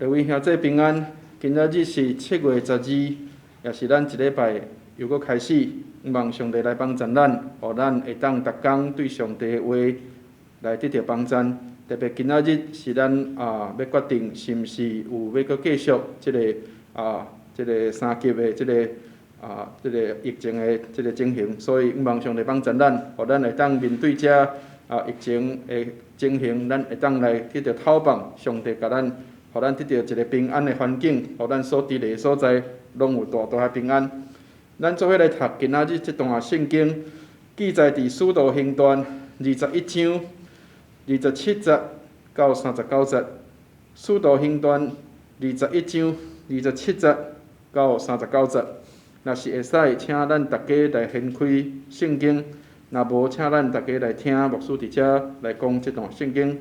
各位兄弟平安，今仔日是7月12，也是咱一禮拜又閣開始。望上帝來幫贊咱，予咱會當逐工對上帝的話來得著幫贊。特別今仔日是咱欲決定是毋是有欲閣繼續這個三級的這個疫情的這個情形，所以望上帝幫贊咱，予咱會當面對這疫情的情形，咱會當來得著透放上帝共咱，予咱得著一個平安的環境，予咱所佇的所在攏有大大的平安。咱做伙來讀今仔日這段聖經，記載佇《使徒行傳》21章27節到39節，《使徒行傳》21章27節到39節。若是會使，請咱逐家來掀開聖經；若無，請咱逐家來聽牧師佇遮來講這段聖經。《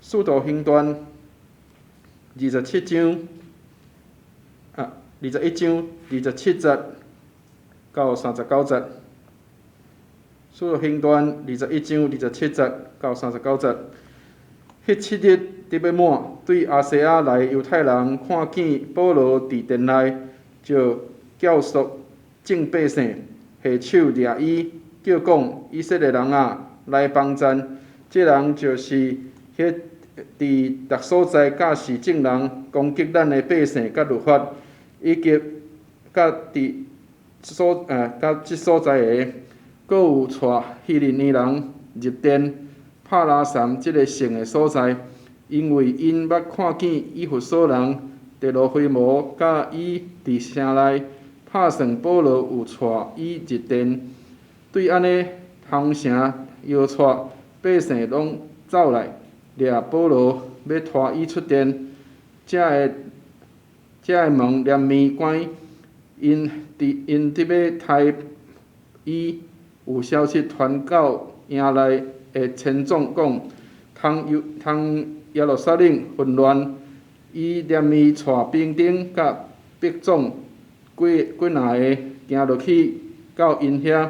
使徒行傳》27章啊，21章27節到39節，《使徒行傳》21章27節到39節。彼七日得欲滿，對亞細亞來猶太人看見保羅佇殿內，就教唆眾百姓，下手掠伊，叫講：以色列人啊，來幫贊！這人就是彼佇逐所在教示眾人攻擊咱的百姓佮律法，以及佮這所在的，閣有帶希利尼人入殿，拍拉毳這个聖的所在，因為𪜶捌看見以弗所人特羅非摩佮伊佇城內，拍算保羅有帶伊入殿，對按呢哄聲搖掣，百姓攏走來掠保羅，欲拖伊出殿，才會門連面關，𪜶得欲刣伊，有消息傳到營內的千總講，通耶路撒冷混亂，伊連面帶兵丁佮百總幾幾若个行落去到𪜶遐，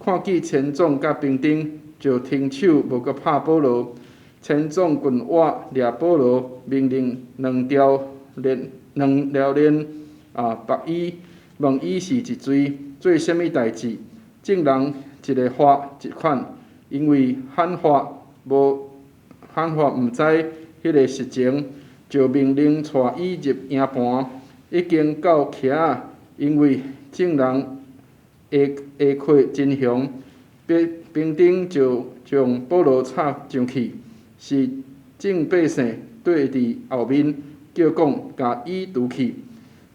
看見千總佮兵丁，就停手無閣拍保羅。千總棍倚掠保羅，命令兩條鏈縛伊，問伊是一罪，做啥物代誌。眾人一个話一款，因為罕法無罕法毋知彼个實情，就命令帶伊入營盤，已經到徛仔，因為眾人下下課真雄，兵丁就將保羅插上去，是眾百姓綴佇後面叫講，共伊除去。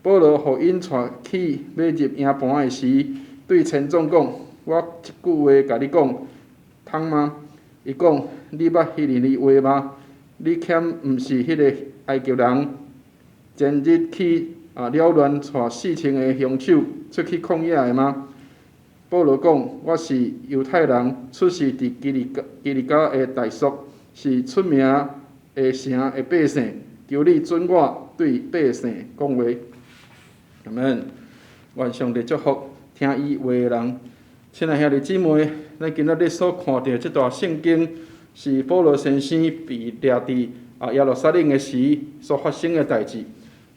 保羅予𪜶帶去欲入營盤的時，對千總講：我一句話共你講，通嗎？伊講：你捌希利尼話嗎？你豈毋是彼个埃及人？前日去擾亂帶4000个兇手出去曠野的嗎？保羅講：我是猶太人，出世佇基利家的大數，是出名的城的百姓。求你准我對百姓講話。阿門。願上帝祝福聽伊話的人。親愛兄弟姊妹，咱今仔日所看著這段聖經，是保羅先生被掠佇耶路撒冷的時所發生的代誌。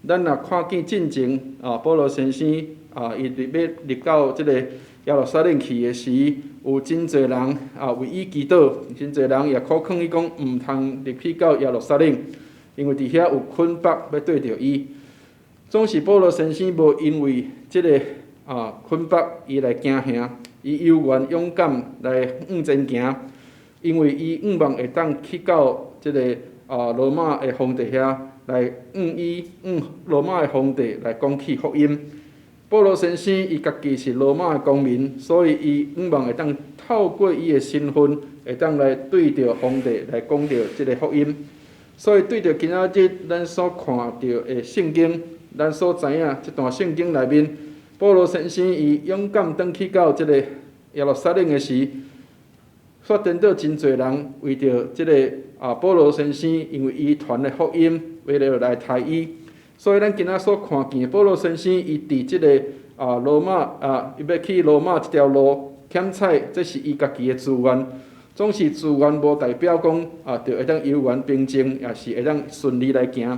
咱若看見進前保羅先生伊佇欲入到這個耶路撒冷去的時，有真濟人為伊祈禱，真濟人也苦勸伊講，毋通入去到耶路撒冷，因為佇遐有捆縛欲對著伊。總是保羅先生無因為這个捆縛伊來驚嚇，伊猶原勇敢來向前行，因為伊向望會當去到這个羅馬的皇帝遐來向伊向羅馬的皇帝來講起福音。保羅先生伊家己是羅馬的公民，所以伊向望會當透過伊的身份，會當來對著皇帝來講著這个福音。所以對著今仔日咱所看著的聖經，咱所知影這段聖經內面，保羅先生伊勇敢轉去到這個耶路撒冷的時，煞顛倒真濟人為著這个保羅先生，因為伊傳的福音，為了來刣伊。所以咱今仔所看見的保羅先生，伊佇這个羅馬伊欲去羅馬這條路，檢採，這是伊家己的自願。總是自願無代表講就會當猶原平靜，抑是會當順利來行。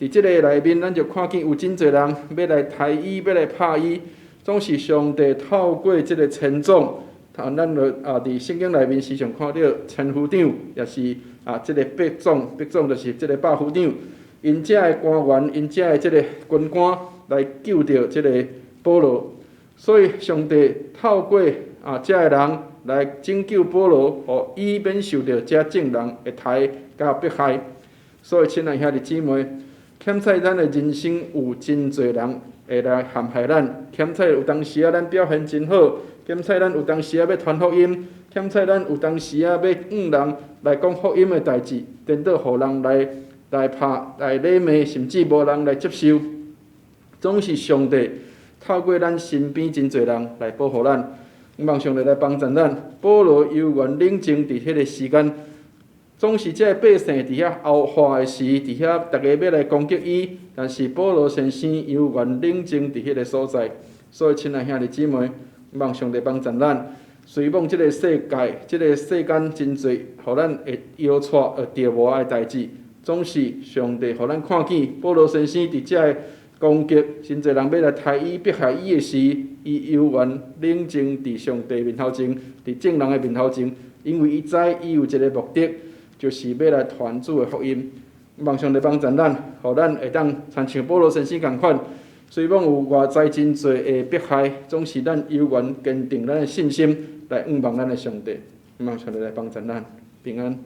佇這个內面，咱就看見有真濟人欲來刣伊，欲來拍伊，總是上帝透過這个千總，啊，咱就啊，佇聖經內面時常看著千夫長，也是啊，這个百總，百總就是這个百夫長，𪜶遮的官員，𪜶遮的這个軍官來救著這个保羅。所以上帝透過啊，遮的人來拯救保羅，予伊免受著遮眾人的刣佮迫害。所以，親愛兄弟姊妹，欠彩咱的人生有真濟人會來陷害咱，欠彩有當時仔咱表現真好，欠彩咱有當時仔欲傳福音，欠彩咱有當時仔欲向人來講福音的代誌，顛倒予人來來拍、來詈罵，甚至無人來接受。總是上帝透過咱身邊真濟人來保護咱，望上帝來幫助咱。保羅猶原冷靜佇彼个時間，總是這个百姓佇遐敖話的時，佇遐逐家欲來攻擊伊，但是保羅先生猶原冷靜佇彼个所在。所以，親愛兄弟姊妹，望上帝幫助咱。雖罔這个世界、這个世間真濟，予咱會搖掣、會著無愛的代誌，總是上帝予咱看見保羅先生佇這个攻擊，真濟人欲來刣伊、迫害伊的時，伊猶原冷靜佇上帝面頭前，佇眾人的面頭前，因為伊知伊有一个目的，就是欲來傳主的福音。望上帝幫助咱，予咱會當親像保羅先生仝款，雖罔有外在真濟的迫害，總是咱猶原堅定咱的信心，來仰望咱的上帝。望上帝來幫助咱，平安。